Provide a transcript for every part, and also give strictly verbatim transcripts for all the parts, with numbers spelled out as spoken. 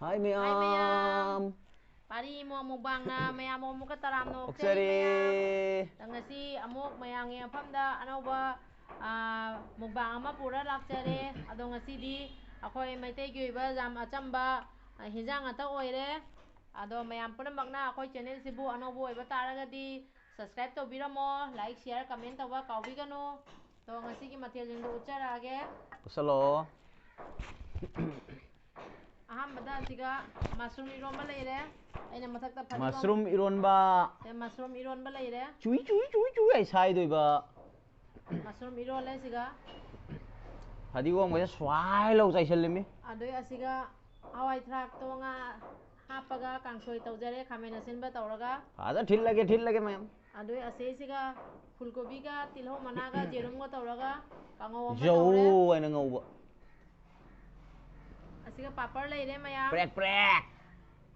Hi, ꯃꯌꯥꯝ꯫ ꯄꯥꯔꯤ ꯏꯃꯣ ꯃꯨꯛꯕꯥꯡꯅ ꯃꯌꯥꯝ ꯑꯃꯨꯛꯀ ꯇꯔꯥꯝꯅ ꯑꯣꯛꯆꯔꯤ, ꯑꯣꯛꯆꯔꯤ꯫ ꯃꯌꯥꯝ꯫ ꯉꯁꯤ ꯑꯃꯨꯛ ꯃꯌꯥꯝꯒꯤ ꯃꯐꯝꯗ ꯑꯅꯧꯕ, ꯑ, ꯃꯨꯛꯕꯥꯡ ꯑꯃ ꯄꯨꯔ ꯂꯥꯛꯆꯔꯦ꯫ ꯑꯗꯣ ꯉꯁꯤꯗꯤ ꯑꯩꯈꯣꯏ ꯃꯩꯇꯩꯒꯤ ꯑꯣꯏꯕ ꯌꯥꯝ ꯑꯆꯝꯕ, ꯑ, ꯍꯤꯟꯖꯥꯡ ꯉꯥꯛꯇ ꯑꯣꯏꯔꯦ꯫ ꯑꯗꯣ ꯃꯌꯥꯝ ꯄꯨꯝꯅꯃꯛꯅ ꯑꯩꯈꯣꯏ channel ꯁꯤꯕꯨ ꯑꯅꯧꯕ ꯑꯣꯏꯕ ꯇꯥꯔꯒꯗꯤ subscribe ꯇꯧꯕꯤꯔꯝꯃꯣ, like, share, comment ꯇꯧꯕ ꯀꯥꯎꯕꯤꯒꯅꯨ꯫ ꯑꯗꯣ ꯉꯁꯤꯒꯤ ꯃꯊꯦꯜꯁꯤꯡꯗꯣ ꯎꯠꯆꯔꯛꯑꯒꯦ꯫ ꯎꯠꯁꯜꯂꯛꯑꯣ꯫ ꯑꯍꯥꯟꯕꯗ ꯑꯁꯤꯒ mushroom ꯏꯔꯣꯝꯕ ꯂꯩꯔꯦ꯫ ꯑꯩꯅ ꯃꯊꯛꯇ ꯐꯗꯤꯒꯣꯝ, Mushroom ꯏꯔꯣꯟꯕ꯫ ꯑꯦ, mushroom ꯏꯔꯣꯟꯕ ꯂꯩꯔꯦ꯫ ꯆꯨꯏ ꯆꯨꯏ ꯆꯨꯏ ꯆꯨꯏ ꯑꯩ ꯁꯥꯏꯗꯣꯏꯕ꯫ Mushroom ꯏꯔꯣꯜꯂꯦ ꯁꯤꯒ꯫ ꯐꯗꯤꯒꯣꯝꯒꯁꯦ ꯁ꯭ꯋꯥꯏ ꯂꯧ ꯆꯥꯏꯁꯜꯂꯤꯃꯤ꯫ ꯑꯗꯩ ꯑꯁꯤꯒ ꯍꯋꯥꯏ ꯊ꯭ꯔꯥꯛꯇꯣ ꯉꯥ ꯍꯥꯞꯄꯒ ꯀꯥꯡꯁꯣꯏ ꯇꯧꯖꯔꯦ, ꯈꯥꯃꯦꯟ ꯑꯁꯤꯟꯕ ꯇꯧꯔꯒ꯫ ꯐꯖꯅ ꯊꯤꯠꯂꯒꯦ, ꯊꯤꯠꯂꯒꯦ ꯃꯌꯥꯝ꯫ ꯑꯗꯩ ꯑꯁꯤꯁꯤꯒ ꯐꯨꯜꯀꯣꯕꯤꯒ ꯇꯤꯜꯍꯧ ꯃꯅꯥꯒ ꯌꯦꯔꯨꯝꯒ ꯇꯧꯔꯒ ꯀꯥꯡꯉꯧ ꯑꯃ ꯖꯧ ꯇꯧꯔꯦ꯫ ꯍꯥꯏꯅ ꯉꯧꯕ꯫ ꯑꯁꯤꯒ ꯄꯥꯄꯔ ꯂꯩꯔꯦ ꯃꯌꯥꯝ꯫ ꯄ꯭ꯔꯦꯛ ꯄ꯭ꯔꯦꯛ꯫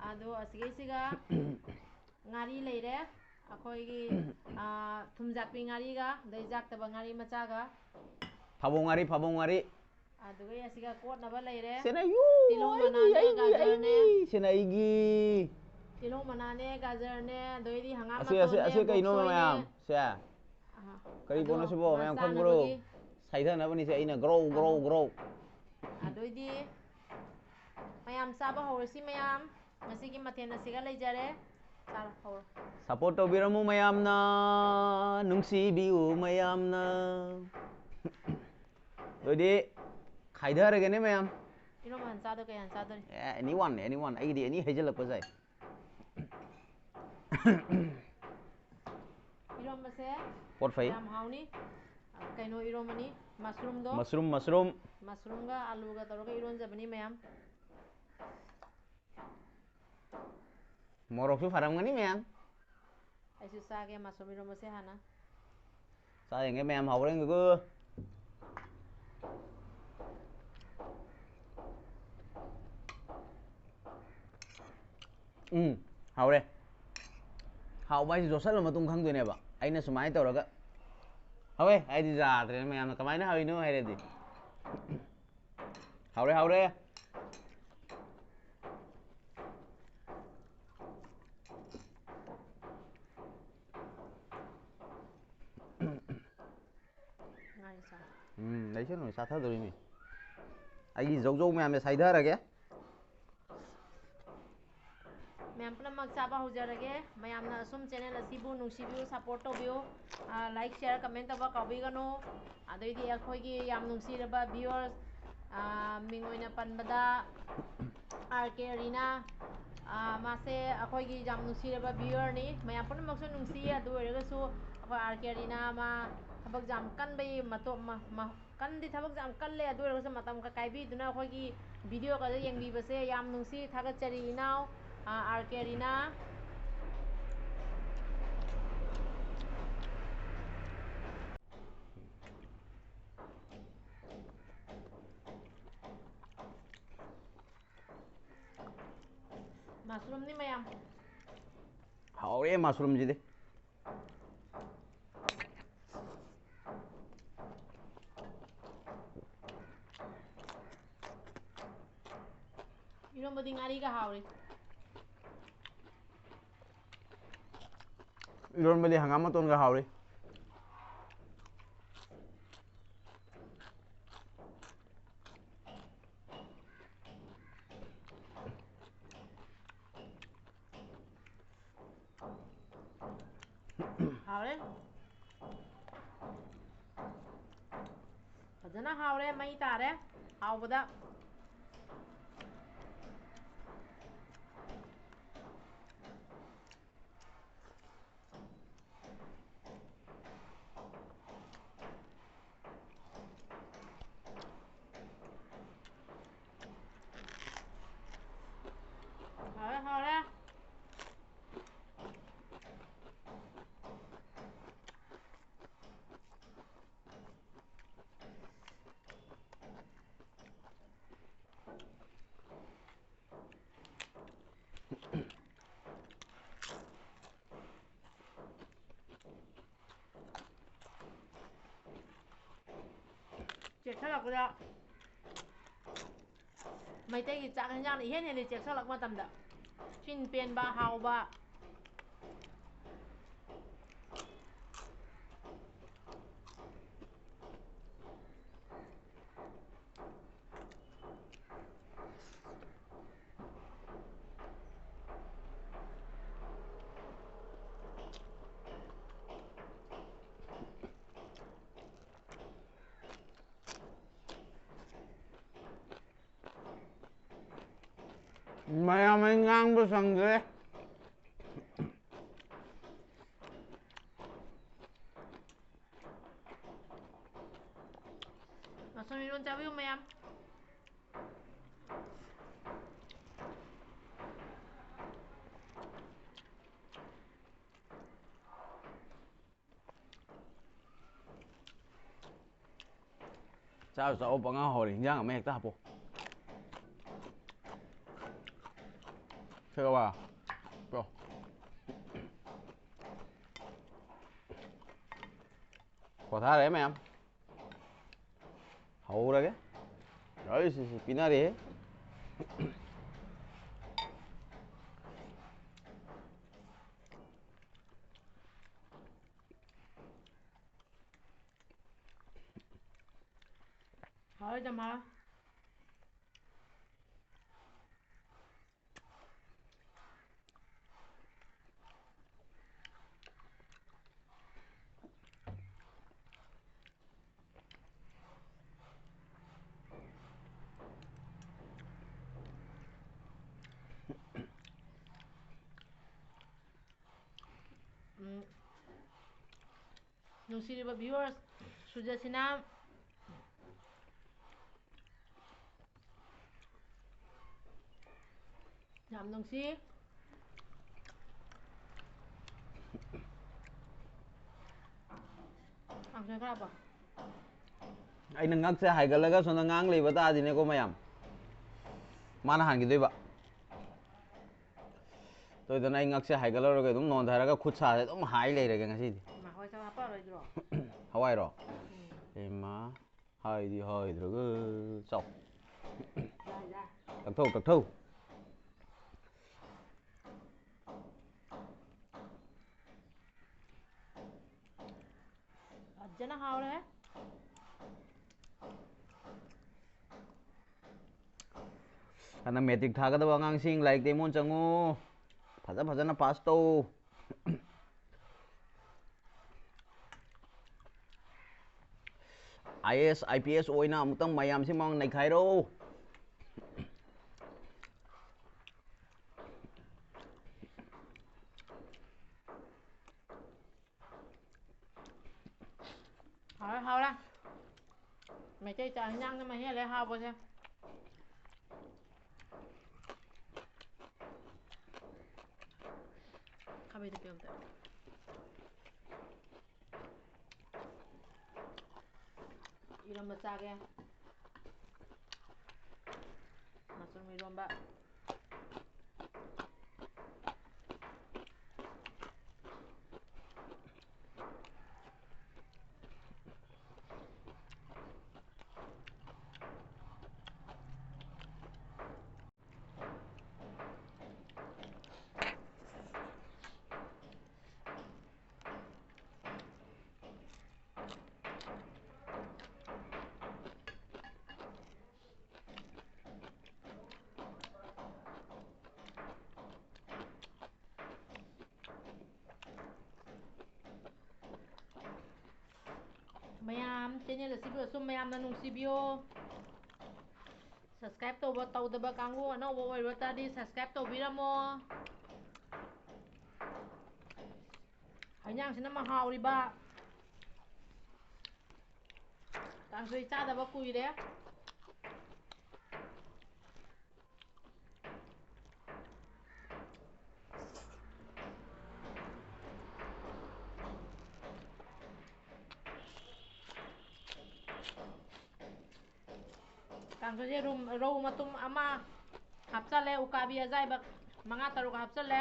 ꯑꯗꯣ ꯑꯁꯤꯒꯤꯁꯤꯒ ꯉꯥꯔꯤ ꯂꯩꯔꯦ꯫ ꯑꯩꯈꯣꯏꯒꯤ, ꯑ, ꯊꯨꯝꯖꯥꯛꯄꯤ ꯉꯥꯔꯤꯒ, ꯑꯗꯩ ꯖꯥꯛꯇꯕ ꯉꯥꯔꯤ ꯃꯆꯥꯒ꯫ ꯐꯕꯧ ꯉꯥꯔꯤ, ꯐꯕꯧ ꯉꯥꯔꯤ꯫ ꯑꯗꯨꯒ ꯑꯁꯤꯒ ꯀꯣꯠꯅꯕ ꯂꯩꯔꯦ꯫ ꯁꯤꯅ ꯌꯨ, ꯇꯤꯜꯍꯧ ꯑꯩꯒꯤ, ꯃꯅꯥꯅꯦ, ꯑꯩꯒꯤ, ꯒꯥꯖꯔꯅꯦ꯫ ꯑꯩꯒꯤ, ꯁꯤꯅ ꯑꯩꯒꯤ꯫ ꯇꯤꯜꯍꯧ ꯃꯅꯥꯅꯦ, ꯒꯥꯖꯔꯅꯦ, ꯑꯗꯩꯗꯤ ꯍꯪꯒꯥꯝ ꯑꯁꯤ, ꯑꯁꯤ, ꯃꯇꯣꯟꯅꯦ, ꯑꯁꯤ ꯀꯩꯅꯣ ꯃꯣꯔꯣꯛ ꯁꯣꯏꯅꯦ꯫ ꯃꯌꯥꯝ? ꯁꯦ꯫ ꯀꯔꯤ ꯑꯗꯣ ꯄꯣꯠꯅꯣ ꯁꯤꯕꯣ? ꯃꯌꯥꯝ ꯈꯪꯕ꯭ꯔꯣ? ꯆꯥꯅꯕꯒꯤ꯫ ꯁꯥꯏꯊꯅꯕꯅꯤ ꯁꯦ, ꯑꯩꯅ ꯒ꯭ꯔꯧ, ꯒ꯭ꯔꯧ, ꯒ꯭ꯔꯧ꯫ ꯑꯗꯩꯗꯤ ꯃꯌꯥꯝ ꯆꯥꯕ ꯍꯧꯔꯁꯤ ꯃꯌꯥꯝ꯫ ꯉꯁꯤꯒꯤ ꯃꯊꯦꯜ ꯑꯁꯤꯒ ꯂꯩꯖꯔꯦ꯫ ꯆꯥꯔꯣ, ꯍꯧꯔꯣ꯫ Support ꯇꯧꯕꯤꯔꯝꯃꯨ ꯃꯌꯥꯝꯅ, ꯅꯨꯡꯁꯤꯕꯤꯌꯨ ꯃꯌꯥꯝꯅ꯫ ꯑꯗꯨꯗꯤ ꯈꯥꯏꯊꯔꯒꯦꯅꯦ ꯃꯌꯥꯝ꯫ ꯏꯔꯣꯝꯕ ꯍꯥꯟ ꯆꯥꯗꯣ ꯀꯩ ꯍꯥꯟ ꯆꯥꯗꯣꯔꯤ? ꯑꯦ, anyone, anyone꯫ ꯑꯩꯒꯤꯗꯤ any ꯍꯩꯖꯜꯂꯛꯄꯁꯦ꯫ ꯏꯔꯣꯝꯕꯁꯦ ꯄꯣꯠ ꯐꯩ꯫ ꯌꯥꯝ ꯍꯥꯎꯅꯤ꯫ ꯀꯩꯅꯣ ꯏꯔꯣꯝꯕꯅꯤ, mushroomꯗꯣ꯫ Mushroom, mushroom꯫ Mushroomꯒ ꯑꯂꯨꯒ ꯇꯧꯔꯒ ꯏꯔꯣꯟꯖꯕꯅꯤ ꯃꯌꯥꯝ꯫ ꯃꯣꯔꯣꯛꯁꯨ ꯐꯔꯝꯒꯅꯤ ꯃꯌꯥꯝ꯫ ꯑꯩꯁꯨ ꯆꯥꯒꯦ mushroom ꯏꯔꯣꯝꯕꯁꯦ ꯍꯥꯟꯅ꯫ ꯆꯥ ꯌꯦꯡꯒꯦ ꯃꯌꯥꯝ, ꯍꯥꯎꯕ꯭ꯔꯥ ꯌꯦꯡꯒꯦꯀꯣ꯫ ꯎꯝ, ꯍꯥꯎꯔꯦ꯫ ꯍꯥꯎꯕ ꯍꯥꯏꯁꯦ ꯌꯣꯠꯁꯜꯂ ꯃꯇꯨꯡ ꯈꯪꯗꯣꯏꯅꯦꯕ꯫ ꯑꯩꯅ ꯁꯨꯃꯥꯏꯅ ꯇꯧꯔꯒ ꯍꯥꯎꯋꯦ ꯍꯥꯏꯗꯤ ꯌꯥꯗ꯭ꯔꯦꯅ ꯃꯌꯥꯝꯅ ꯀꯃꯥꯏꯅ ꯍꯥꯎꯔꯤꯅꯣ ꯍꯥꯏꯔꯗꯤ꯫ ꯍꯥꯎꯔꯦ, ꯍꯥꯎꯔꯦ꯫ ꯎꯝ, ꯂꯩꯁꯅꯨ, ꯆꯥꯊꯗꯣꯔꯤꯅꯤ꯫ ꯑꯩꯒꯤ ꯖꯧ ꯖꯧ ꯃꯌꯥꯝꯁꯦ ꯁꯥꯏꯊꯔꯒꯦ꯫ ꯃꯌꯥꯝ ꯄꯨꯝꯅꯃꯛ ꯆꯥꯕ ꯍꯧꯖꯔꯒꯦ꯫ ꯃꯌꯥꯝꯅ ꯑꯁꯨꯝ ꯆꯦꯅꯦꯜ ꯑꯁꯤꯕꯨ ꯅꯨꯡꯁꯤꯕꯤꯌꯨ, ꯁꯞꯄꯣꯔꯠ ꯇꯧꯕꯤꯌꯨ꯫ ꯑ, ꯂꯥꯏꯛ, ꯁꯤꯌꯔ, ꯀꯃꯦꯟ ꯇꯧꯕ ꯀꯥꯎꯕꯤꯒꯅꯨ꯫ ꯑꯗꯩꯗꯤ ꯑꯩꯈꯣꯏꯒꯤ ꯌꯥꯝ ꯅꯨꯡꯁꯤꯔꯕ ꯚꯤꯌꯨꯋꯔꯁ, ꯑ, ꯃꯤꯡ ꯑꯣꯏꯅ ꯄꯟꯕꯗ ꯑꯥꯔ ꯀꯦ ꯑꯔꯤꯅꯥ, ꯑ, ꯃꯥꯁꯦ ꯑꯩꯈꯣꯏꯒꯤ ꯌꯥꯝ ꯅꯨꯡꯁꯤꯔꯕ ꯚꯤꯌꯨꯋꯔꯅꯤ꯫ ꯃꯌꯥꯝ ꯄꯨꯝꯅꯃꯛꯁꯨ ꯅꯨꯡꯁꯤ, ꯑꯗꯨ ꯑꯣꯏꯔꯒꯁꯨ ꯑꯩꯈꯣꯏ ꯑꯥꯔ ꯀꯦ ꯑꯔꯤꯅꯥ ꯃꯥ ꯊꯕꯛ ꯌꯥꯝ ꯀꯟꯕꯒꯤ ꯃꯇꯣꯞ-, ꯃ-, ꯃ-, ꯀꯟꯗꯤ ꯊꯕꯛꯁꯦ ꯌꯥꯝ ꯀꯜꯂꯦ, ꯑꯗꯨ ꯑꯣꯏꯔꯒꯁꯨ ꯃꯇꯝ ꯈꯔ ꯀꯥꯏꯕꯤꯗꯨꯅ ꯑꯩꯈꯣꯏꯒꯤ ꯚꯤꯗꯤꯑꯣꯒꯗ ꯌꯦꯡꯕꯤꯕꯁꯦ ꯌꯥꯝ ꯅꯨꯡꯁꯤ, ꯊꯥꯒꯠꯆꯔꯤ ꯏꯅꯥꯎ, ꯑ, ꯑꯥꯔ ꯀꯦ ꯑꯔꯤꯅꯥ꯫ ꯃꯁꯔꯨꯝꯅꯤ ꯃꯌꯥꯝ꯫ ꯍꯥꯎꯔꯦ ꯃꯁꯔꯨꯝꯁꯤꯗꯤ꯫ ꯏꯔꯣꯝꯕꯗꯤ ꯉꯥꯔꯤꯒ ꯍꯥꯎꯔꯤ꯫ ꯏꯔꯣꯟꯕꯗꯤ ꯍꯪꯒꯥꯝ ꯃꯇꯣꯟꯒ ꯍꯥꯎꯔꯤ꯫ ꯍꯥꯎꯔꯦ꯫ ꯐꯖꯅ ꯍꯥꯎꯔꯦ, ꯃꯩ ꯇꯥꯔꯦ ꯍꯥꯎꯕꯗ꯫ ꯍꯥꯎꯔꯦ, ꯍꯥꯎꯔꯦ꯫ ꯆꯦꯛꯁꯜꯂꯛꯄꯗ ꯃꯩꯇꯩꯒꯤ ꯆꯥꯛ ꯌꯦꯟꯁꯥꯡꯅ ꯏꯍꯦꯟ ꯍꯦꯜꯂꯤ, ꯆꯦꯛꯁꯜꯂꯛꯄ ꯃꯇꯝꯗ ꯆꯤꯟ ꯄꯦꯟꯕ, ꯍꯥꯎꯕ꯫ ꯃꯌꯥꯝ ꯑꯩ ꯉꯥꯡꯕ ꯁꯪꯗ꯭ꯔꯦ꯫ ꯃꯁꯔꯨꯝ ꯏꯔꯣꯟ ꯆꯥꯕꯤꯌꯨ ꯃꯌꯥꯝ꯫ ꯆꯥꯔꯨ ꯆꯥꯎ, ꯄꯪꯍꯥꯎ ꯍꯥꯎꯔꯦ꯫ ꯏꯟꯖꯥꯡ ꯑꯃ ꯍꯦꯛꯇ ꯍꯥꯞꯄꯣ꯫ ꯁꯦꯒꯋꯥ꯫ ꯄ꯭ꯔꯣ꯫ ꯄꯣꯊꯥꯔꯦ ꯃꯌꯥꯝ꯫ ꯍꯧꯔꯒꯦ꯫ ꯑꯩ ꯁꯤ, ꯁꯤ ꯄꯤꯅꯔꯦ꯫ ꯍꯥꯎꯔꯦ ꯗꯃꯥ꯫ ꯎꯝ, ꯅꯨꯡꯁꯤꯔꯤꯕ viewers, ꯁꯨꯖꯁꯤꯅ ꯌꯥꯝ ꯅꯨꯡꯁꯤ꯫ ꯀꯥꯡꯁꯣꯏ ꯈꯔ ꯍꯥꯞꯄꯣ꯫ ꯑꯩꯅ ꯉꯛꯁꯦ ꯍꯥꯏꯒꯠꯂꯒ ꯁꯣꯝꯗ ꯉꯥꯡ ꯂꯩꯕ ꯇꯥꯗꯤꯅꯦꯀꯣ ꯃꯌꯥꯝ꯫ ꯃꯥꯅ ꯍꯥꯟꯈꯤꯗꯣꯏꯕ꯫ ꯑꯗꯨꯗꯨꯅ ꯑꯩ ꯉꯛꯁꯦ ꯍꯥꯏꯒꯠꯂꯔꯒ ꯑꯗꯨꯝ ꯅꯣꯟꯊꯔꯒ ꯈꯨꯠ ꯁꯥꯁꯦ ꯑꯗꯨꯝ ꯍꯥꯏ ꯂꯩꯔꯒꯦ ꯉꯁꯤꯗꯤ꯫ ꯏꯃꯥ, ꯍꯋꯥꯏ ꯆꯦꯡꯋꯥꯏ ꯍꯥꯞꯄꯛꯑꯔꯣꯏꯗ꯭ꯔꯣ? ꯍꯋꯥꯏꯔꯣ? ꯎꯝ꯫ ꯏꯃꯥ, ꯍꯥꯏꯗꯤ ꯍꯥꯏꯗ꯭ꯔꯒ꯫ ꯆꯥꯎ꯫ ꯌꯥꯏꯗ꯫ ꯇꯛꯊꯧ, ꯇꯛꯊꯧ꯫ ꯐꯖꯅ ꯍꯥꯎꯔꯦ꯫ ꯍꯟꯗꯛ ꯃꯦꯇ꯭ꯔꯤꯛ ꯊꯥꯒꯗꯕ ꯑꯉꯥꯡꯁꯤꯡ, ꯂꯥꯏꯔꯤꯛꯇ ꯏꯃꯣꯟ ꯆꯪꯉꯨ꯫ ꯐꯖ ꯐꯖꯅ ꯄꯥꯁ ꯇꯧ꯫ I A S, I P S ꯑꯣꯏꯅ ꯑꯃꯨꯛꯇꯪ ꯃꯌꯥꯝꯁꯤ ꯃꯃꯥꯡ ꯅꯩꯈꯥꯏꯔꯣ꯫ ꯏꯆꯦ ꯆꯥꯛ ꯍꯤꯟꯖꯥꯡꯅ ꯃꯍꯦꯜꯂꯦ ꯍꯥꯎꯕꯁꯦ꯫ ꯈꯥꯕꯩꯗꯣ ꯄꯤꯌꯣ ꯑꯝꯇ꯫ ꯏꯔꯣꯝꯕ ꯆꯥꯒꯦ꯫ ꯃꯁꯔꯨꯝ ꯏꯔꯣꯝꯕ꯫ ꯃꯌꯥꯝ channel ꯑꯁꯤꯕꯨ ꯑꯁꯨꯝ ꯃꯌꯥꯝꯅ ꯅꯨꯡꯁꯤꯕꯤꯌꯣ꯫ Subscribe ꯇꯧꯕ, ꯇꯧꯗꯕ ꯀꯥꯡꯕꯨ ꯑꯅꯧꯕ ꯑꯣꯏꯔꯨ ꯇꯥꯔꯗꯤ subscribe ꯇꯧꯕꯤꯔꯝꯃꯣ꯫ ꯍꯩꯅꯥꯡꯁꯤꯅ ꯃꯍꯥꯎꯔꯤꯕ꯫ ꯀꯥꯡꯁꯣꯏ ꯆꯥꯗꯕ ꯀꯨꯏꯔꯦ꯫ ꯀꯥꯡꯁꯣꯏꯁꯦ ꯔꯨꯝ-, ꯔꯧ ꯃꯇꯨꯝ ꯑꯃ ꯍꯥꯞꯆꯜꯂꯦ, ꯎꯀꯥꯕꯤ ꯑꯖꯥꯏꯕ ꯃꯉꯥ ꯇꯔꯨꯛ ꯍꯥꯞꯆꯜꯂꯦ꯫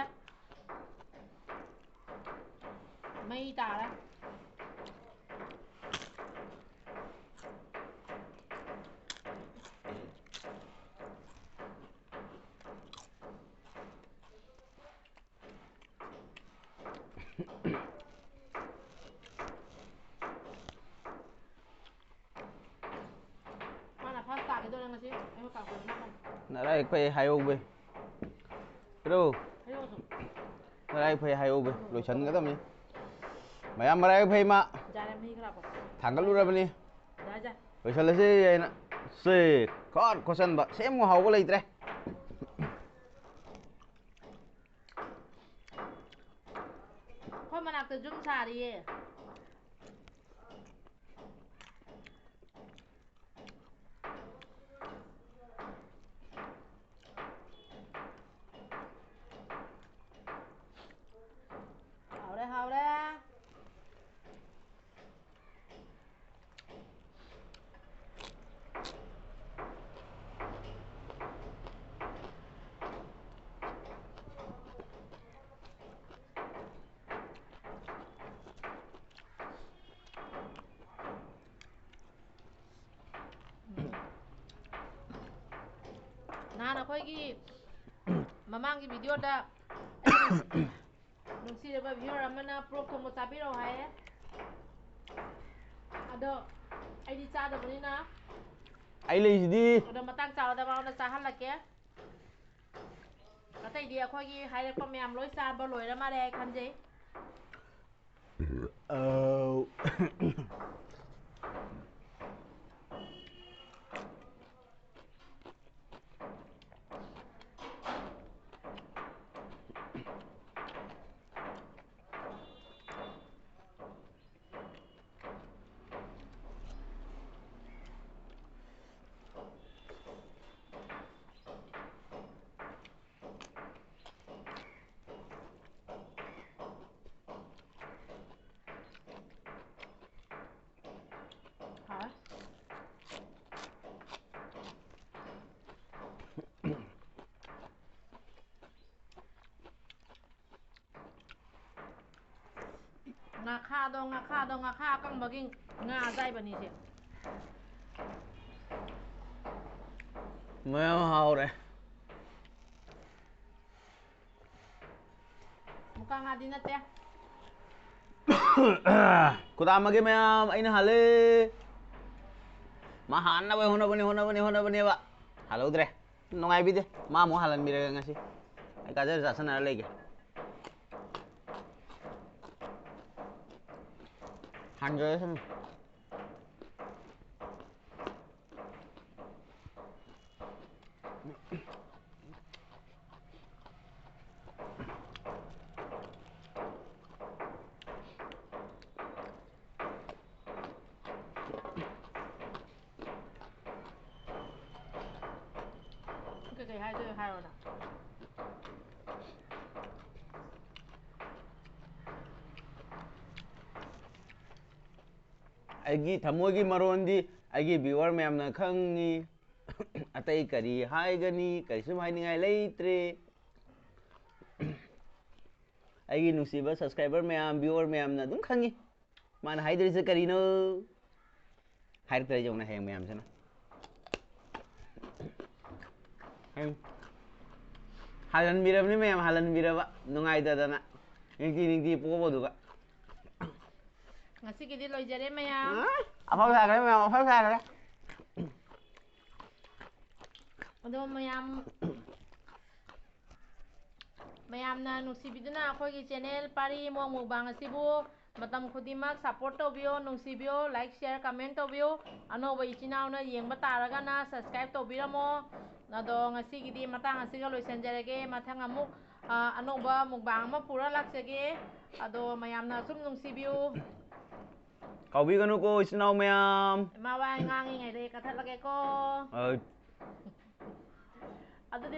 ꯃꯩ ꯇꯥꯔꯦ꯫ ꯃꯥꯅ first ꯇꯥꯒꯦ ꯇꯧꯔꯦ ꯉꯁꯤ꯫ ꯑꯩ ꯃꯄꯥꯟ ꯀꯣꯏꯕ ꯂꯥꯛꯀꯅꯤ꯫ ꯅꯔꯥꯏꯕꯛ ꯐꯩ ꯍꯥꯏꯍꯧꯕꯩ꯫ ꯍꯦꯔꯣ꯫ ꯍꯥꯏꯔꯛꯑꯣ ꯁꯨꯝ꯫ ꯅꯔꯥꯏꯕꯛ ꯐꯩ ꯍꯥꯏꯍꯧꯕꯩ꯫ ꯂꯣꯏꯁꯟꯒꯗꯕꯅꯤ꯫ ꯃꯌꯥꯝ ꯃꯔꯥꯏꯕꯛ ꯐꯩ ꯃꯥ꯫ ꯌꯥꯔꯦ, ꯃꯍꯤ ꯈꯔ ꯍꯥꯞꯄꯣ꯫ ꯊꯥꯡꯒꯠꯂꯨꯔꯕꯅꯤ꯫ ꯌꯥꯔꯦ, ꯌꯥꯔꯦ꯫ ꯂꯣꯏꯁꯜꯂꯁꯤ ꯍꯥꯏꯅ꯫ ꯁꯦ, ꯈꯣꯠ ꯈꯣꯠꯆꯟꯕ꯫ ꯁꯦꯝꯃꯨ ꯍꯥꯎꯕ ꯂꯩꯇ꯭ꯔꯦ꯫ ꯑꯩꯈꯣꯏ ꯃꯅꯥꯛꯇ ꯌꯨꯝ ꯁꯥꯔꯤꯌꯦ꯫ ꯅꯍꯥꯟ ꯑꯩꯈꯣꯏꯒꯤ ꯃꯃꯥꯡꯒꯤ ꯚꯤꯗꯤꯑꯣꯗ ꯅꯨꯡꯁꯤꯔꯕ ꯚꯤꯌꯨꯋꯔ ꯑꯃꯅ ꯄꯣꯔꯣꯛ ꯊꯣꯡꯕ ꯆꯥꯕꯤꯔꯛꯑꯣ ꯍꯥꯏꯌꯦ꯫ ꯑꯗꯣ ꯑꯩꯗꯤ ꯆꯥꯗꯕꯅꯤꯅ ꯑꯩ ꯂꯩꯁꯤꯗꯤ꯫ ꯑꯗꯣ ꯃꯇꯥꯡ ꯆꯥꯕꯗ ꯃꯉꯣꯟꯗ ꯆꯥꯍꯜꯂꯛꯀꯦ꯫ ꯑꯇꯩꯗꯤ ꯑꯩꯈꯣꯏꯒꯤ ꯍꯥꯏꯔꯛꯄ ꯃꯌꯥꯝ ꯂꯣꯏ ꯆꯥꯕ ꯂꯣꯏꯔ ꯃꯥꯜꯂꯦ ꯑꯩ ꯈꯟꯖꯩ꯫ ꯑꯧ꯫ ꯍꯥꯎꯋꯦ꯫ ꯉꯥꯈꯥꯗꯣ, ꯉꯥꯈꯥꯗꯣ, ꯉꯥꯈꯥ ꯑꯀꯪꯕꯒꯤ ꯉꯥ ꯑꯌꯥꯏꯕꯅꯤꯁꯦ꯫ ꯃꯌꯥꯝ ꯍꯥꯎꯔꯦ꯫ ꯃꯨꯀꯥ ꯉꯥꯗꯤ ꯅꯠꯇꯦ꯫ ꯈꯨꯗꯥꯃꯒꯤ ꯃꯌꯥꯝ ꯑꯩꯅ ꯍꯥꯜꯂꯦ꯫ ꯃꯥ ꯍꯥꯟꯅꯕ ꯍꯣꯠꯅꯕꯅꯤ, ꯍꯣꯠꯅꯕꯅꯤ, ꯍꯣꯠꯅꯕꯅꯦꯕ꯫ ꯍꯥꯜꯍꯧꯗ꯭ꯔꯦ꯫ ꯅꯨꯡꯉꯥꯏꯕꯤꯗꯦ꯫ ꯃꯥ ꯑꯃꯨꯛ ꯍꯥꯜꯍꯟꯕꯤꯔꯒꯦ ꯉꯁꯤ꯫ ꯑꯩ ꯀꯥꯖꯔ ꯆꯥꯁꯟꯅꯔ ꯂꯩꯒꯦ꯫ ꯍꯥꯟꯖꯔꯁꯅꯨ꯫ ꯀꯩꯀꯩ ꯍꯥꯏꯗꯣꯏ ꯍꯥꯏꯔꯣꯅ꯫ ꯑꯩꯒꯤ ꯊꯃꯣꯏꯒꯤ ꯃꯔꯣꯟꯗꯤ ꯑꯩꯒꯤ ꯚꯤꯌꯨꯋꯔ ꯃꯌꯥꯝꯅ ꯈꯪꯉꯤ꯫ ꯑꯇꯩ ꯀꯔꯤ ꯍꯥꯏꯒꯅꯤ? ꯀꯔꯤꯁꯨ ꯍꯥꯏꯅꯤꯡꯉꯥꯏ ꯂꯩꯇ꯭ꯔꯦ꯫ ꯑꯩꯒꯤ ꯅꯨꯡꯁꯤꯕ ꯁꯕꯁꯀ꯭ꯔꯥꯏꯕꯔ ꯃꯌꯥꯝ, ꯚꯤꯌꯨꯋꯔ ꯃꯌꯥꯝꯅ ꯑꯗꯨꯝ ꯈꯪꯉꯤ꯫ ꯃꯥꯅ ꯍꯥꯏꯗꯣꯔꯤꯁꯦ ꯀꯔꯤꯅꯣ? ꯍꯥꯏꯔꯛꯇ꯭ꯔꯦ ꯌꯦꯡꯉꯨꯅꯦ ꯍꯌꯦꯡ ꯃꯌꯥꯝꯁꯤꯅ꯫ ꯍꯥꯜꯍꯟꯕꯤꯔꯕꯅꯤ ꯃꯌꯥꯝ, ꯍꯥꯜꯍꯟꯕꯤꯔꯕ꯫ ꯅꯨꯡꯉꯥꯏꯇꯗꯅ꯫ ꯅꯤꯡꯇꯤ ꯅꯤꯡꯇꯤ ꯄꯣꯛꯄꯗꯨꯒ꯫ ꯉꯁꯤꯒꯤꯗꯤ ꯂꯣꯏꯖꯔꯦ ꯃꯌꯥꯝ꯫ ꯑꯐꯥꯎ ꯁꯥꯈ꯭ꯔꯦ ꯃꯌꯥꯝ, ꯑꯐꯥꯎ ꯁꯥꯈ꯭ꯔꯦ꯫ ꯑꯗꯣ ꯃꯌꯥꯝ, ꯃꯌꯥꯝꯅ ꯅꯨꯡꯁꯤꯕꯤꯗꯨꯅ ꯑꯩꯈꯣꯏꯒꯤ ꯆꯦꯅꯦꯜ ꯄꯥꯔꯤ ꯃꯣꯡ ꯃꯨꯛꯕꯥꯡ ꯑꯁꯤꯕꯨ ꯃꯇꯝ ꯈꯨꯗꯤꯡꯃꯛ ꯁꯞꯄꯣꯔꯠ ꯇꯧꯕꯤꯌꯣ, ꯅꯨꯡꯁꯤꯕꯤꯌꯣ, ꯂꯥꯏꯛ, ꯁꯤꯌꯔ, ꯀꯃꯦꯟ ꯇꯧꯕꯤꯌꯣ꯫ ꯑꯅꯧꯕ ꯏꯆꯤꯟ ꯏꯅꯥꯎꯅ ꯌꯦꯡꯕ ꯇꯥꯔꯒꯅ ꯁꯕꯁꯀ꯭ꯔꯥꯏꯕ ꯇꯧꯕꯤꯔꯝꯃꯣ꯫ ꯑꯗꯣ ꯉꯁꯤꯒꯤꯗꯤ ꯃꯇꯥꯡ ꯑꯁꯤꯒ ꯂꯣꯏꯁꯤꯟꯖꯔꯒꯦ꯫ ꯃꯊꯪ ꯑꯃꯨꯛ ꯑ, ꯑꯅꯧꯕ ꯃꯨꯛꯕꯥꯡ ꯑꯃ ꯄꯨꯔ ꯂꯥꯛꯆꯒꯦ꯫ ꯑꯗꯣ ꯃꯌꯥꯝꯅ ꯑꯁꯨꯝ ꯅꯨꯡꯁꯤꯕꯤꯌꯨ꯫ ꯀꯥꯎꯕꯤꯒꯅꯨꯀꯣ ꯏꯆꯤꯟ ꯏꯅꯥꯎ ꯃꯌꯥꯝ꯫ ꯏꯃꯥ ꯋꯥ ꯉꯥꯡꯉꯤꯉꯩꯗ ꯀꯛꯊꯠꯂꯒꯦꯀꯣ꯫ ꯑ, ꯑꯗꯨꯗꯤ